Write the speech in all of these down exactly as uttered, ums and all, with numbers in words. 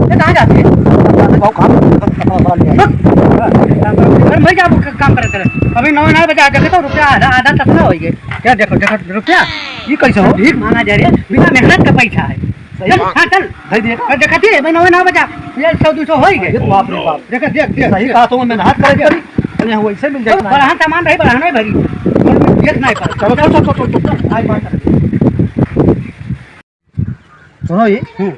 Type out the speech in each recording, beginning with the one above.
ये कहाँ जाते हैं? बाबू, काम, कपड़ा, कपड़ा ले आए। रुक। अरे, मैं क्या क-, काम करत रहे? अभी नौ, नौ बजा, देखे तो रुपया आधा, आधा तक ना होइए। क्या देखो, देखो, रुपया? ये कैसे हो? भीख मांगा जा रहे, बिना मेहनत का पैसा है। सही चल, बात। हाँ, चल। भाई, देखा? और देखा थी, भाई, नौ, नौ बजा, ये सौ, दो सौ हो ही गए। अरे बाप रे बाप। देखा, देख, देख, सही देख। कहा तो, मैं मेहनत करे पड़ी। अरे, वैसे मिल जाए। बड़ा सामान रही, बड़ा नहीं भरी। देख नहीं पा। चलो, चलो, चलो, चलो, चलो। आज बात करते हैं। सुनो ये, हम्म।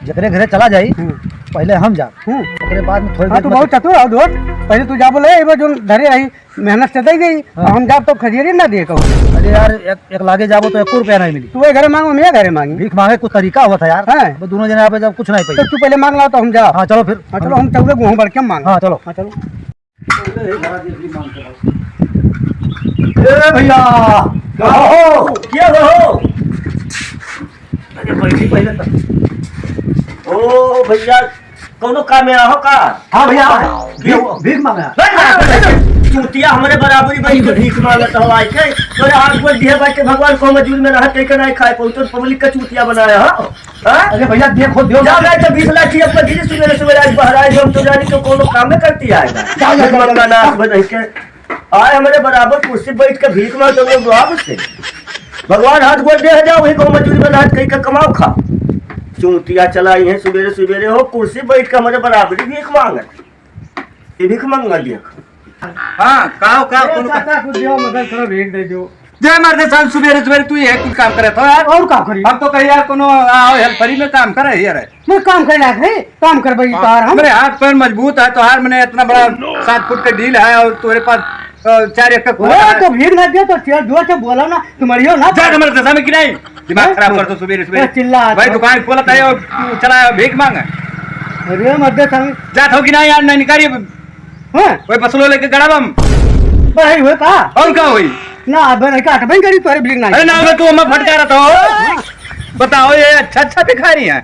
जेकरे घरे चला जाई, हम्म। पहले हम जाब, हम्म। ओकरे बाद में थोड़ी हाँ, देर तू में बहुत चतुर हो दोस्त। पहले तू जा बोले, एक बार जो धरे रही, मेहनत से दे गई, हाँ। हम जाब तो खजेरी ना दिए कहूँ। अरे यार, एक, एक लागे जाबो तो एको रुपया नहीं मिली। तू ये घरे मांगो, मैं घरे मांगी। भीख मांगे कुछ तरीका होता यार। हाँ। अब दोनों जने यहाँ पे जब कुछ नहीं पाई। तो तू पहले मांग लाओ तो हम जाब। हाँ, चलो फिर। हाँ, चलो, हम चौदह गेहूँ बढ़ के मांग। हाँ, चलो। हाँ, चलो। ए भैया, का हो? क्या हो? अरे बैठी पहले तो। ओ भैया, कौनो काम में आहो का? हाँ भैया, भीख, भीख मांगा। बैठ, बैठ, बैठ, बैठ। चूतिया हमरे बराबरी बैठ के भीख मांगत हो, आई के तोरे हाथ गोड़ दिहे बैठ के भगवान को मजूर में रहत कहीं के नहीं खाए, पहुंचो पब्लिक का चूतिया बनाया हो। हाँ? अरे भैया, देखो, देखो। जा भाई, तो बीस लाख की अपना गिरी सुबेरे सुबेरे आज बहराए, जो हम तो जानी तो कोनो काम में करती आएगा। जा, जा, जा, जा। मंगा नाथ बन के आए, हमरे बराबर कुर्सी बैठ के भीख मांग तो लोग दुआ से। भगवान हाथ गोड़ दे जा, वही गौ मजदूरी में हाथ कहीं का कमाओ खा। चूतिया चलाई है सुबेरे सुबेरे हो, कुर्सी बैठ के हमरे बराबरी भीख मांगत। ये भीख मांगा दिया। हाँ, काओ, काओ, ए, कोनो का चाचा, कुछ दियो, मदद करो, भीख दे दो। जय मर्दे साहब, सुबेरे सुबेरे तू ये कुल काम करे तो यार। और का करी? हम तो कही यार कोनो आओ हेल्परी में काम करे यार। मैं काम करे लायक है, काम करबे हाँ, तार हम। मेरे हाथ पैर मजबूत है, तोहार मने इतना बड़ा सात फुट का डील है और तोरे पास, अ, चार एकड़ वो खुला है। तो भीख ना दियो तो तेरा जोर से बोलो ना, तुम्हारी हो ना। जा मर्दे साहब की नहीं, दिमाग हैं? खराब कर दो सुबेरे सुबेरे। ए, चिल्ला भाई तो। दुकान खोलत है और तू चला भीख मांगे। अरे मर्दे साहब। जात हो कि नहीं यार, नहीं निकालिए। हाँ। वही फसलो लेके गड़ा बम। भाई हुए का? और का होई? ना, अब नहीं काट, बन करी तोरे भीख ना। अरे ना, अबे तू हमें फटकारत हो। बताओ, ये अच्छा, अच्छा भिखारी है।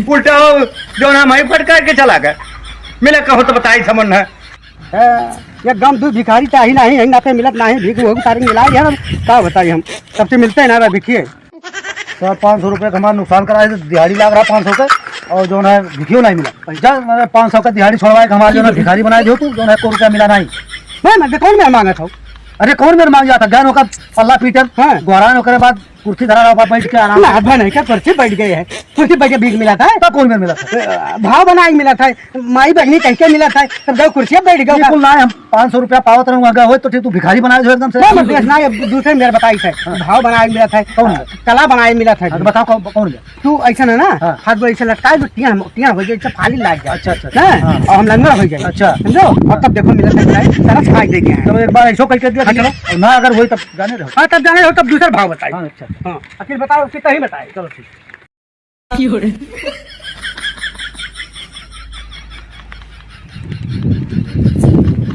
उल्टा हो, जो ना हमें फटकार के चला गए। मिला कहो तो बताई समन है। ए, ये गम दू भिखारी चाही नहीं, यही नाते मिलत नहीं, भीख हो तारीख मिला यार, का बताई हम, सबसे मिलते हैं ना, भिखिए। सर, पाँच सौ रुपये का हमारा नुकसान करा है, दिहाड़ी लाग रहा पाँच सौ का, और जो है भिखियो नहीं मिला। जा, मैंने पाँच सौ का दिहाड़ी छोड़वाए के हमारे जो है भिखारी बनाए दियो तू, जो है को रुपया मिला नहीं। मैं, मैं कौन मैं मांगा था? अरे कौन मेरे मांग जाता? गैन होकर पल्ला पीटन, हाँ। गोहरान होकर बाद कुर्सी धरा रहा, बैठ के आराम ना, से। अब नहीं क्या कुर्सी बैठ गए है, कुर्सी बैठ के भीख मिला था। तब कौन मेरे मिला था? अ, भाव बनाए मिला था। माई बहनी कह के मिलत है, तब जाओ कुर्सिया बैठ गया। बिल्कुल ना, हम पाँच सौ रुपया पावत रहूँ, अगर होत तो ठीक, तू भिखारी बनाए जो एकदम से। ना, मतलब, ना, ये दूसरे मेरे बताई है, हाँ। भाव बनाए मिलत है, कौन है? कला बनाए मिलत है। हाँ, तो बताओ कौन, कौन है? तू ऐसा ना, ना, हाँ। हाथ गोड़ ऐसे लटकाए, जो टिया, टिया हो जाए, जैसे फाली लाग जाए। अच्छा, अच्छा, ना? हाँ। और हम लंगड़ा हो जाए। अच्छा। समझो? और तब देखो मिलत है, सारा खाई दे दिया है। चलो, एक बार ऐसो करके दिया, हाँ, ठीक है? चलो। और ना अगर होई तब जाने रहो। हाँ, तब जाने रहो, तब दूसरा भाव बताई। हाँ, अच्छा। हाँ, आखिर बताओ, कितना ही बताए। चलो, ठीक। की हो रे?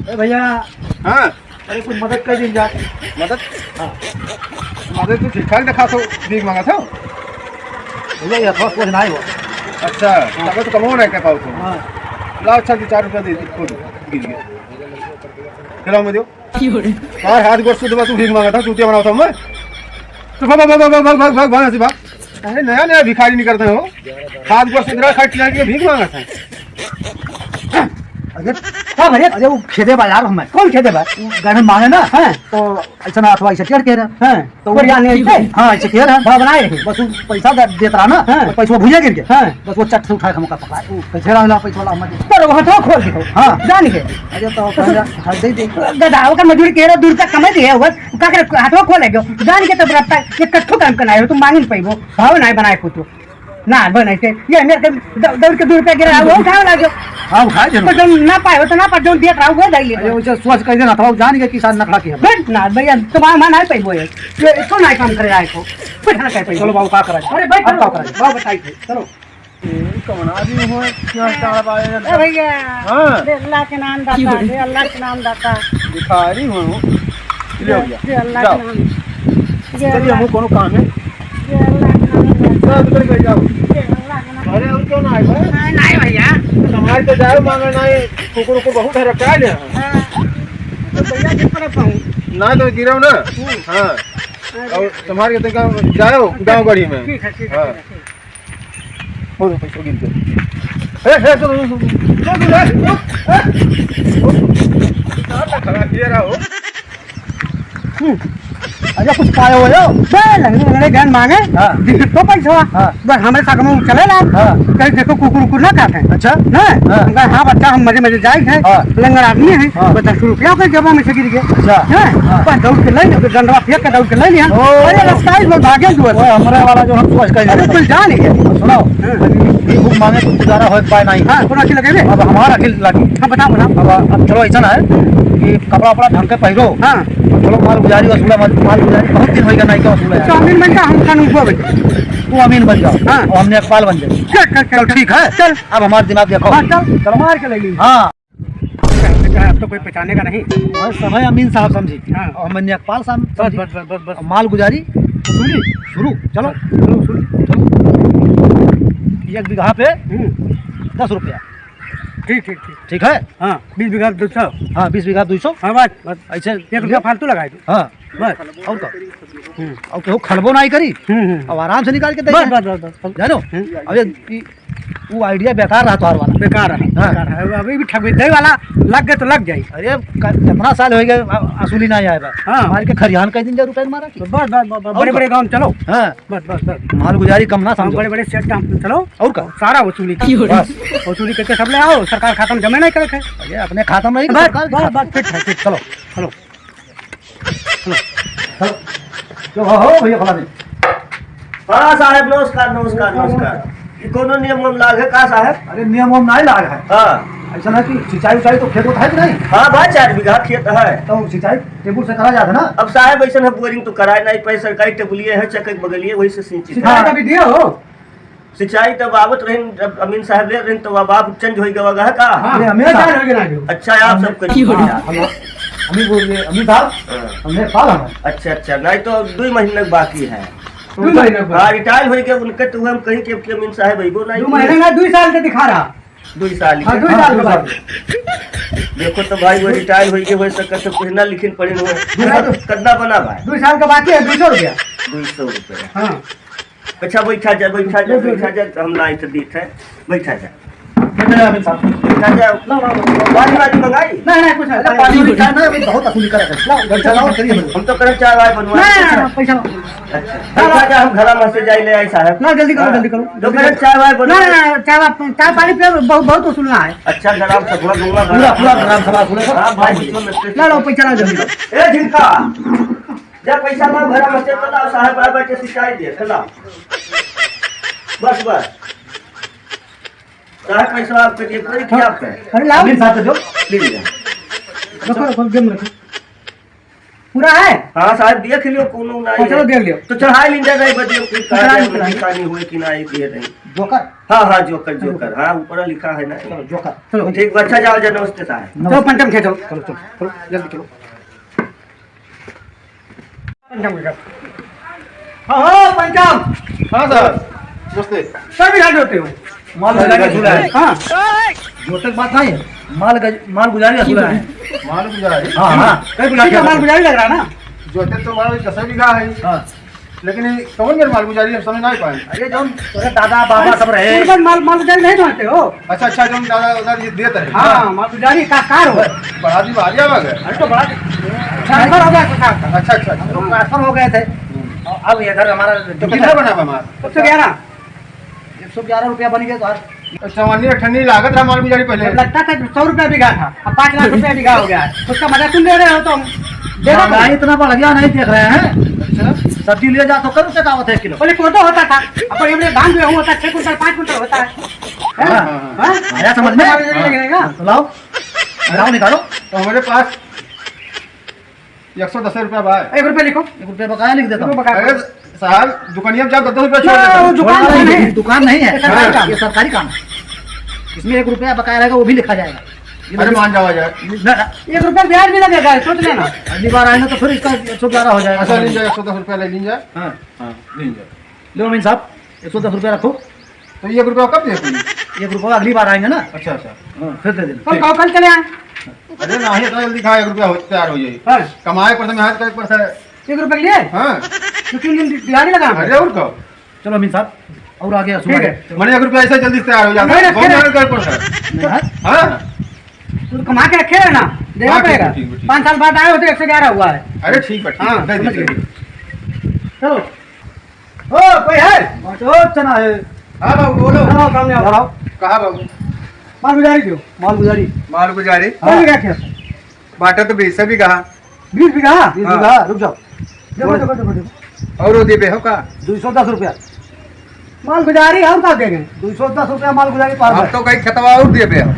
ए भैया। हाँ। अरे कुछ मदद कर दीजिए यार। मदद? हाँ। मदद तो ठीक ठाक दिखा तो भीख मांगा था। भैया ये थोड़ा कुछ ना ही हो। अच्छा, हाँ। तब तो कमाओ ना कर पाओ तुम। हाँ। लाओ अच्छा दो चार रुपया दे दो, खुद गिर गया। खिलाओ मुझे। की हो रे? यार, हाथ गोड़ सुध बा, तू भीख मांगत हो, चूतिया बनावत हो मैं। तो भाग, भाग, भाग, भाग, भाग, भाग, भाग, यहाँ से भाग। अरे, नया, नया भिखारी निकलते हो। हाथ गोड़ सुध रहा, खट लग के भीख मांगत है। अरे, का भरे? अरे, वो खेदे बा यार हमें। कौन खेदे बा? वो गहने मांगे ना, हाँ। तो ऐसा ना अथवा ऐसे टेढ़ के रहा। हाँ। तो वो बढ़िया नहीं है। हाँ, ऐसे किया रहा। बड़ा बनाए रहे। बस वो पैसा दे-, देत रहा ना, हाँ। वो पैसा भुइया गिर गया। हाँ। बस वो चट से उठा के हमका पकड़ा। वो कैसे रहा ना पैसा वाला हमका दे। पर वो हाथवा खोल दे। हाँ। जान के। अरे तो पहले हाथ दे दे। गधा, ओकर मजूरी के रहा, दू रुपया कमाई दिए, वो का करे, हाथवा खोल ले गयो। जान के तो रफ्ता, ये कट्ठो काम करना है, तुम मांग नहीं पाइबो, भाव नहीं बनाए कुछ। ना, बन ऐसे। ये मेरे के द-, दौड़ के दू रुपया गिरा, वो उठावे लागे। हाँ, उठाए जरूर। तो जौन ना पाए हो, तो ना पाए, जौन दिया रहा, वो दे ले। अरे, उसे सोच कैसे ना था, वो जान के किसान नखड़ा किया। बैठ ना, भैया, तुम्हारा मन है, पाइबो ये। ये इसको ना काम करे आए को। बैठ ना, कहे पाइबो। चलो, बाबू, का करा जाए? अरे, बैठ, अब का करा जाए? बाबू, बताइए, चलो। ए, कौन आदमी हो? क्या सारा बारे ए भैया, हाँ। दे अल्लाह के नाम दाता, दे अल्लाह के नाम दाता। भिखारी हो। ले हो गया। दे अल्लाह के नाम। दे चलिए, अल्लाह। हमको कोनो काम है। दे अल्लाह के नाम दाता। चलो, निकल के जाओ। दे अल्लाह के नाम। अरे, और क्यों ना आए भाई? नहीं, नहीं भैया। हमारे तो जाओ मांगे नहीं, कुकुर को बहुत है, रखा ले। हाँ। तो भैया, किस तरह पाऊँ? ना तो गिरो ना। हम्म। हाँ। अरे। और तुम्हारे तो गाँव, जाओ गाँव गढ़ी में। ठीक है, ठीक है, हाँ। ठीक है। हो गया, पैसा गिन के। ए, ए, सुन, सुन, सुन, सुन, सुन, ए, ए, कहाँ तक खड़ा किए रहो? हम्म। अरे कुछ पाए हो यो? बे, लंगड़े, लंगड़े गहन मांगे, हाँ। दिन तो पैसा। हाँ। बस हमरे साथ में चले ला। हाँ। कहीं देखो कुकुर, कुकुर ना खाते हैं। अच्छा। ना? हाँ। हम कहे, "हाँ बच्चा, हम मजे, मजे जाए हैं। हाँ। लंगड़ आदमी है। हाँ। बस दस रुपया के जेबा में से गिर गए।" अच्छा। हैं? हाँ। बस दौड़ के ले, डंडवा फेंक के दौड़ के ले लिया। ओ। अरे रास्ता ही में भागे जो है। ओए, हमरे वाला जो हम सोच कर अरे कुछ जा नहीं है। सुनाओ, हाँ। अभी भीख मांगे तो गुजारा हो पाए नहीं। हाँ, कोनो अखिल लगे बे? अब हमारा अखिल लागी। हाँ, बताओ, बताओ। अब, अब चलो ऐसा ना है कि कपड़ा उपड़ा ढंग के पहिरो। हाँ। चलो, माल गुजारी वसूला, माल, माल गुजारी बहुत दिन होइगा नहीं का वसूला है। स्वामीन बन जा, हम कानून को बन जा। वो अमीन बन जाओ। हाँ। और हम नेकपाल बन जाए। चल, चल, चल, चल। ठीक है। चल। अब हमारे दिमाग देखो। हाँ, चल। चलो। मार के ले ली। हाँ। अब तो कोई पहचानेगा नहीं। और सब है अमीन साहब समझी। हाँ। और हम नेकपाल साहब बस, समझी। बस, बस, बस, बस। और माल गुजारी वसूली शुरू। चलो। चलो, वसूली। चलो। एक बीघा पे हम्म। दस रुपया। ठीक, ठीक, ठीक। ठीक है? हाँ, बीस बीघा दो सौ। हाँ, बीस बीघा दो सौ। हाँ, बस, बस। ऐसे एक रुपया फालतू लगाए दो। हाँ। बस। और का? हम्म। और केहू खलबो नहीं करी। हम्म, हम्म। अब आराम से निकाल के दे बस, दे। बस, बस, बस। जानो? हम्म। अब ये, ये, वो idea बेकार रहा तोहार वाला। बेकार है, हाँ। बेकार है। अब अभी भी ठग दे वाला लग गए तो लग जाए। अरे, क-, कितना साल हो गए, अ-, वसूली ना आए बा। हाँ। मार के खरिहान कह दिन जा रुपया मारा कि। बस, बस, बस, बस। और बड़े, का? बड़े गाँव में चलो। हाँ। बस, बस, बस। माल गुजारी कम ना हाँ, समझो। बड़े, बड़े सेठ हम चलो। और का? सारा वसूली। बस। वसूली करके सब ले आओ, सरकार खाता में जमा नहीं करे थे। अरे, अपने खाता में ही बस, सरकार के बस, खाता। बस, फिट है, फिट। चलो, चलो। चलो। चलो। हो, हो, भैया, फलानी। हाँ, साहब, नमस्कार, नमस्कार, नमस्कार। ये कोनो नियम उयम लाग है का, साहब? अरे, नियम उयम नहीं लाग है। हाँ। ऐसा ना कि सिंचाई उचाई तो खेत होत है कि नहीं? हाँ भाई, चार बीघा खेत है। तो सिंचाई टेबुल से करा जात है ना? अब साहब, ऐसा है, बोरिंग तो कराए नहीं पाए, सरकारी टेबुलिए है, चक के बगलिए, वही से सिंचित है। सिंचाई का भी दिए हो? सिंचाई तब आवत रहिन, जब अमीन साहब ले रहिन, तो अब आप चेंज होई गवा है का? हाँ, ये अमीन साहब। अच्छा, आप सब कुछ हाँ, हम, हम ही बोल रहे, अमीन साहब, हाँ। हमने पाल हमें। अच्छा, अच्छा, नहीं तो दुई महीने बाकी है। दुई महीने बाद। हाँ, रिटायर होई गए, उनके तो हम कहीं के, के अमीन साहब अइबो नहीं दो महीने किए। ना, दुई साल के दिखा रहा। दुई साल हाँ, के। दुई हाँ, साल के दुई बाद। साल। देखो तो भाई, वो रिटायर होई के हो सकता तो कुछ ना लिखिन पड़े हो। दुई साल। कितना बना भाई? दुई साल का बाकी है, दुई सौ रुपया। दुई सौ रुपया। हाँ। अच्छा, बैठा जा, बैठा जा, बैठा जा, हम लाइत दीत है, बैठा जा। बैठा जा, अमीन साहब। बैठा जा। ला, ला, ला। पानी वानी मंगाई? नहीं, नहीं, कुछ नहीं। अरे, पानी वानी चाय ना, अभी बहुत वसूली कर रहे हैं। ला, पैसा लाओ, चलिए, हम तो करम चाय वाय बनवा नहीं, नहीं, नहीं, पैसा लाओ। अच्छा, बैठा जा, हम घरा में से जाई ले आई साहब। ला, जल्दी करो, हाँ। जल्दी करो। तो करम चाय वाय बनवा। नहीं, नहीं, चाय वाय, चाय पानी पियो, बहुत, बहुत वसूलना है। अच्छा, ग्राम सभा, पूरा, पूरा ग्राम सभा सुनेगा। हाँ, भाई, बीच में mistake ला, ला, पैसा ला, जल्दी करो। ए, झिनका। जा पैसा लाओ, घरा में से तो लाओ, साहब आए बैठे सिंचाई दे, तो लाओ। बस, बस। साहब पैसा आपके लिए पूरी किया आपका है। अरे लाओ। अमीन साहब तो दो। ले लिया। रखो, रखो, जेब में रखो। पूरा है? हाँ साहब, देख लियो, कोनो ना हाँ, है। चलो, देख लियो। तो चढ़ाई लीन जा, नहीं बदियो, कोई चढ़ाई, कार्य चढ़ाई। निशानी हुए कि ना, ये दिए नहीं। जोकर? हाँ, हाँ, जोकर, जोकर। हाँ, ऊपर लिखा है ना। चलो, जोकर। चलो। ठीक, अच्छा, जाओ, जाओ, नमस्ते साहब। चलो, पंचम खेचो। चलो, चलो, चलो, जल्दी चलो। पंचम के घर। हाँ, हाँ, पंचम। हाँ, सर। नमस्ते। सर, भी हाथ धोते हो? माल गुजारी का सुना है। हाँ। जोते के बात नहीं है। माल गज-, माल गुजारी का सुना है। माल गुजारी? हाँ, हाँ। कई गुजारी ठीक है, का माल गुजारी लग रहा है ना? जोते तो हमारा दस बीघा है। हाँ। लेकिन ये कौन मेरे माल गुजारी, हम समझ नहीं पाए। अरे, जो तोरे दादा, बाबा सब रहे। उनका माल, माल गुजारी नहीं जानते हो? अच्छा, अच्छा, जो दादा, दादा ये देते हैं। हाँ, माल गुजारी का कार हो। बड़ा जी, भारी आवाज है। अरे, तो बड़ा transfer हो गया था साहब का। अच्छा, अच्छा, अच्छा। हम लोग transfer हो गए थे। हम्म। अब इधर हमारा तो कितना बना हमारा? एक सौ ग्यारह। एक सौ ग्यारह रुपया बन गया तो आज। चवन्नी अठन्नी लागत रहा माल गुजारी पहले। जब लगता था तो सौ रुपया बीघा था, अब पाँच लाख रुपया बीघा हो गया है। उसका मजा तुम ले रहे हो तो हम दे दो। महंगाई इतना बढ़ गया, नहीं देख रहे हैं। अच्छा। सब्जी ले जा तो कल रुपया का होता है किलो। पहले कोदो होता था, अब ये धान गेहूँ होता है, छह कुंटल, पाँच कुंटल होता है। है ना? हाँ, हाँ, हाँ। हाँ? आया समझ में? हाँ, हाँ, हाँ। तो लाओ, लाओ निकालो। तो हमारे पास एक सौ दस रुपया बा। एक रुपया लिखो। एक रुपया बकाया लिख देता हूँ। रुपया बकाया। अरे साहब, दुकानिया में जाओ, दस दस रुपया छोड़ ना, देता हूँ। वो दुकान छोड़ना नहीं, नहीं है। दुकान नहीं है। ये सरकारी काम। ये सरकारी काम है। इसमें एक रुपया बकाया रहेगा, वो भी लिखा जाएगा। ये अरे मतलब मान जाओ, आ जाए। ना, ना। एक रुपया ब्याज भी लगेगा, सोच लेना। अगली बार आएंगे तो फिर इसका एक सौ ग्यारह हो जाएगा। अच्छा, लीन जाए, एक सौ दस रुपया ले लीन जाए। हाँ, हाँ, लीन जाए। लो अमीन साहब, एक सौ दस रुपया रखो। तो ये एक रुपया कब दे तुम? एक रुपया अगली बार आएंगे ना। अच्छा, अच्छा। हाँ, फिर दे देना। कल, कल, कल चले आए। अरे नहीं, इतना जल्दी कहाँ एक रुपया हो, तैयार हो जाए। हाँ। कमाए पड़ता, मेहनत करे पड़ता है। एक रुपया के लिए? हाँ। तो तीन दिन दिहाड़ी लगा। अरे और का? चलो अमीन साहब, और आगे असुआ ठीक है। है। मने एक रुपया ऐसा जल्दी से तैयार हो जाता नहीं है। बहुत रखे। मेहनत कर पड़ता है। नहीं है। हाँ? तू तो कमा के रखे है ना, देना हाँ, ठीक है, पड़ेगा। ठीक है, ठीक है। पाँच साल बाद आए हो तो एक सौ ग्यारह हुआ है। अरे ठीक है, ठीक है, हाँ, दे समझ दीजिए। गए। चलो। ओ, कोई है? बस और चना है। हाँ बाबू, बोलो। हाँ, सामने आओ। आओ। कहाँ बाबू? मालगुजारी दो। मालगुजारी। मालगुजारी? हाँ। कौन क्या खेत? बाटा तो बीस बीघा। बीस बीघा? बीस हाँ। बीघा, रुक जाओ। देखो, बोलो। देखो, देखो, देखो। और वो देबे हो का? दुई सौ दस रुपया। मालगुजारी और का देंगे? दुई सौ दस रुपया मालगुजारी पार हम है। तो कहीं खेतवा और देबे हो।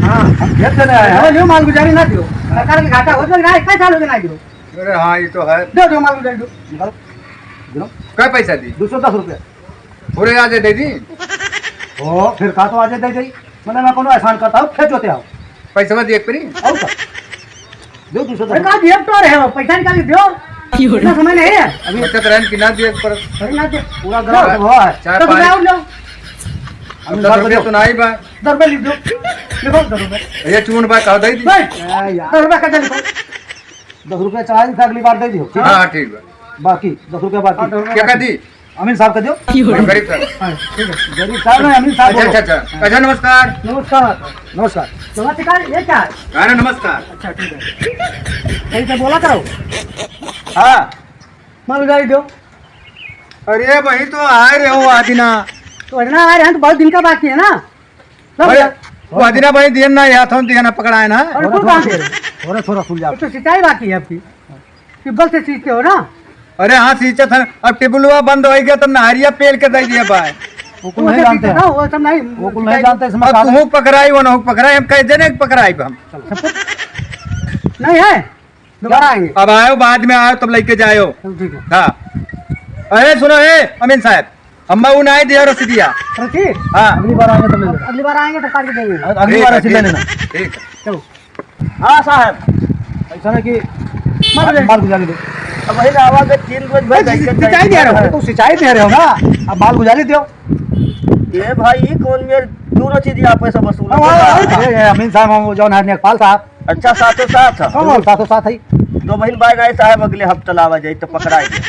हाँ, हम खेत से नहीं आए हैं। लो, मालगुजारी ना दियो। सरकार के घाटा हो तो ना, इक्कीस साल हो गए ना दियो। अरे हाँ, ये तो है। दो, दो मालगुजारी दो। निकालो। गिनो। कै पैसा दी? दुई सौ दस रुपया। पूरे आज दे दी। ओ, फिर का तो आज दे दी। मैंने ना कोनो एहसान करता हूँ, खेत जोते आओ। पैसा दिए परी? और का? दो, दुई सौ दस। अरे का दिए तो रहे हो, पैसा निकाल के दो। क्यों? इतना समय नहीं है। अभी बचत रहन की ना दिए पर। अरे ना दे। पूरा गाँव दो। हुआ है। चार दस रुपया पाँच। और लो। अब दस रुपया तो नहीं बा। दस रुपया लिख दो। लिखो दस रुपया। ये चून बा, कहा दे दी। नहीं। ए यार। दस रुपया का लिखो। दस रुपया चढ़ा दी था, अगली बार दे दियो, ठीक है? हाँ, ठीक बा। बाकी दस रुपया बाकी। हाँ, दस रुपया क्या बाकी। कर दी? अमीन साहब का दियो। गरीब साहब। हाँ, ठीक है। गरीब साहब नहीं, अमीन साहब अच्छा, बोलो। अच्छा, अच्छा। हाँ। अच्छा, नमस्कार। नमस्कार। नमस्कार। नमस्कार, ये क्या है? अरे, नमस्कार। अच्छा, ठीक है। सही से बोला करो। हाँ। मालगुजारी दो। अरे भाई, तो आए रहे हो आदिना। तो इतना आए रहे हैं तो बहुत दिन का बाकी है ना। लो अरे, बेटा। वो आदिना भाई दिहन ना, या थोन दिहन ना पकड़ाए ना। और कुल कहाँ से? थोड़ा, थोड़ा खुल जाओ। तो सिंचाई बाकी है आपकी। ट्यूबवेल से सींचते हो ना? अरे हाँ, सींचत है। अब ट्यूबवेलवा बंद हो गया तो नहरिया पेल के दे दिया भाई। वो कुल नहीं जानते हैं। ना, वो सब नहीं। वो कुल नहीं जानते, इसमें अब तू पकड़ाई, वो ना पकड़ाई, हम कह देने पकड़ाई हम। नहीं है, दोबारा आएंगे। अब आयो, बाद में आयो, तब लेके जायो। चलो, ठीक है। हाँ। अरे सुनो, ए अमीन साहब, हम उ नहीं दिया रसीदिया। रसीद? हाँ। अगली बार आएंगे तो ले लेना। अगली बार आएंगे तो काट के देंगे। अगली बार ठीक है, रसीद ले ठीक है, लेना। ठीक है। चलो। हाँ साहब। ऐसा ना कि माल गुजारी। माल गुजारी दो। अब वही ना आवाज है, तीन रोज भाई, भाई, सिंचाई दे रहे हो, तो सिंचाई दे रहे हो ना, अब माल गुजारी दो। ये भाई, ये कौन मेरे दोनों चीज यहाँ पैसा वसूल हाँ, हाँ, हाँ, ये, ये अमीन साहब, हम वो जौन है नेकपाल साहब। अच्छा, साथों साथ है। हाँ, हाँ, साथों साथ है। तो बहिन भाई राय साहब अगले हफ्ता लावा जाए तो पकड़ाए दे।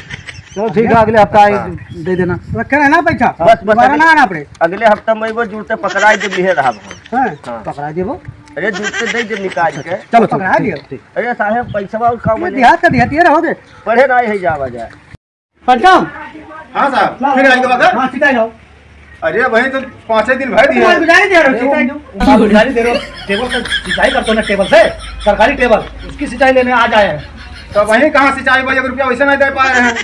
चलो ठीक है, अगले हफ्ता आए, हाँ। दे देना। रखे रहना पैसा। बस, बस, दोबारा अगले, ना आना पड़े। अगले हफ्ता में वो जुड़ते पकड़ाए दे, बिहे रहा बहुत। हाँ, हाँ। पकड़ा देबो। अरे जुड़ते दे दे निकाल के। चलो, चलो, पकड़ा ठीक, दियो। ठीक। अरे साहब, पैसा और का ये बोले? देहात का देहातिये रहोगे। पढ़े ना है जावा जाए। पंचम। हाँ साहब, ला, फिर आएंगे बता। हाँ, सिंचाई लाओ। अरे भाई, तो पाँचे दिन भर दिए। माल गुजारी दे रहे हो, सिंचाई दो। माल गुजारी दे रहे हो, टेबल से सिंचाई करते हो ना, टेबल से, सरकारी टेबल, उसकी सिंचाई लेने आ जाए हैं। तो वहीं कहाँ सिंचाई भाई, एक रुपया वैसे नहीं दे पा रहे हैं।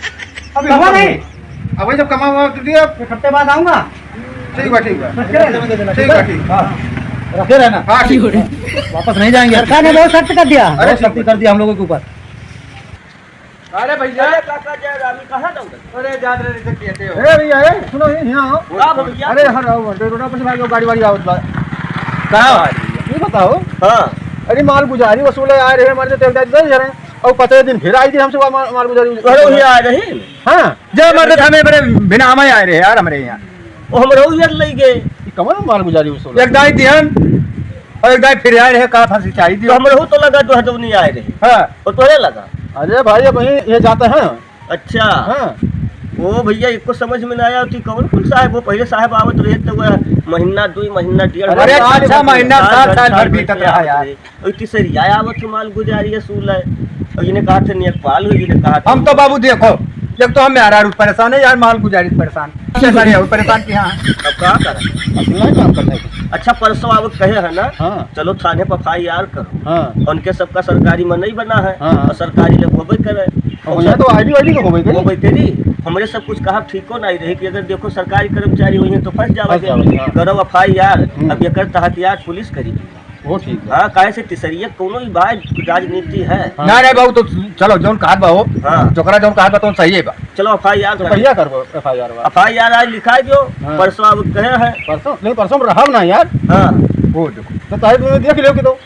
अभी हुआ नहीं। अब वही जब कमा हुआ तो दिया। एक हफ्ते बाद आऊंगा। ठीक बा, ठीक बा। रखे रहना। ठीक बा, ठीक। हाँ, रखे रहना। हाँ, ठीक। वापस नहीं जाएंगे। सरकार ने बहुत सख्त कर दिया। अरे, बहुत सख्ती कर दिया हम लोगों के ऊपर। अरे भैया। अरे काका जय राम, कहाँ दौड़त? अरे जात रहे तो कहते हो। अरे भैया, ए, सुनो, ये यहाँ आओ। का भैया? अरे यहाँ आओ, अरे रोड पर से भागो, गाड़ी वाड़ी आवत बा। कहाँ? ये बताओ। हाँ। अरे माल गुजारी वसूले आए रहे, हमारे से तेल डाल दे जरा। और पतले दिन फिर आई थी हमसे माल, माल गुजारी। अरे वही आ रही। हाँ। जय मर्द, हमें बड़े बिना हमें आए रहे यार, हमरे यहाँ। वो हमरो यार लई गए। ये कमल माल गुजारी वसूले। एक दाई दिहन और एक दाई फिर आए रहे, कहा था सिंचाई तो दियो। हमरो तो लगा जो हदवनी आए रहे। हाँ। वो तोरे लगा। अरे भाई, अब वहीं ये जाते हैं। अच्छा। हाँ। ओ भैया, एको समझ में ना आया कि कौन कौन साहब, वो पहले साहब आवत रहे तो वो महीना, दो महीना, डेढ़ अरे महीना, साल अच्छा भर, महीना, साल साल, भर, साल भर साल भर बीतत रहा आवत यार। रहे। और तीसरी आया आवत के माल गुजारी है, सूल है। और इन्हें कहा थे नेकपाल हो, इन्हें कहा थे हम तो बाबू देखो, एक तो हम यार परेशान है यार, माल गुजारी परेशान। सरकारी हो परेशान की हाँ। अब का करा? अब नहीं काम करता है। अच्छा, परसों आवत कहे है ना? हाँ। चलो थाने पर एफ आई आर करो। हाँ। उनके सबका सरकारी मनई बना है। हाँ। और सरकारी लोग होबे करे। और यहाँ तो आई डी वाई डी तो होबे करी। होबे करी। हमरे सब कुछ कहा ठीको नहीं रहे कि अगर देखो सरकारी कर्मचारी हुई हैं तो फंस जावा फंस जावा, हाँ। करो एफ आई आर। हम्म। अब एकर तहत यार पुलिस करी। वो ठीक बा। हाँ, काहे से तीसरिया कोनो ही भाई राजनीति है। हाँ। ना रे बाबू, तो चलो, जौन कहत बा हो, हाँ। जोकरा जौन कहत बा, तो सही है बा। चलो, एफ आई आर तो करा। कहिया करबो एफ आई आर बा? एफ आई आर आज लिखाई दियो, हाँ। परसों अब कहे हैं। परसों? नहीं, परसों में रहब ना यार। हाँ। वो देखो। तो ताहे तुमने देख लियो कि तो।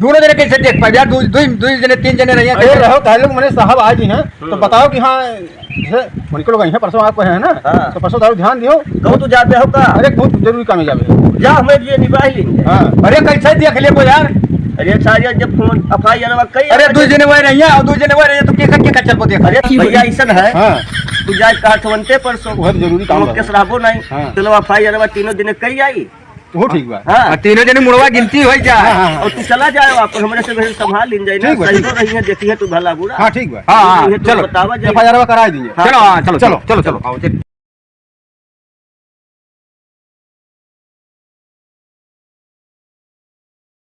दोनों जने कैसे देख पाए यार? दो, दो, दो जने, तीन जने रहिए, अरे कैसे? रहो, ताहे लोग मने साहब आज ही हैं, तो हम्म। बताओ कि हाँ, जैसे उनके लोग आई हैं, परसों आपको है ना, हाँ। तो परसों दारू ध्यान दियो। कहूँ तो जाते हो का? अरे, बहुत जरूरी काम है जावे। जा, हमें ये निभाई लेंगे। हाँ। अरे, कैसे देख लेबो यार? अरे सारिया, जब फोन, एफ आई आर वा कई अरे, दू जने वही रहिया और दू जने वही रहिया, तो के का, के का चलबो देखा? अरे भैया, ऐसन है। हाँ। तू जाए कहा थवंते परसों। वह तो जरूरी काम वो है। केस रहबो नहीं। हाँ। चलो, एफ आई आर वा तीनों दिन कई आई। वो ठीक बा। हाँ। और तीनों जने मुड़वा गिनती होई जा। हाँ, हाँ, हाँ। और तू चला जाए, आप हमरे से घर संभाल लीन जाए ना, ठीक बा, सही ठीक तो बा। रही है, देखी है तू भला बुरा। हाँ, ठीक बा। हाँ, हाँ, ये तो चलो। बतावा जाए। एफ आई आर वा करा दीजिए। हाँ। चलो, हाँ, चलो, चलो। चलो, चलो, चलो, आओ, चलिए।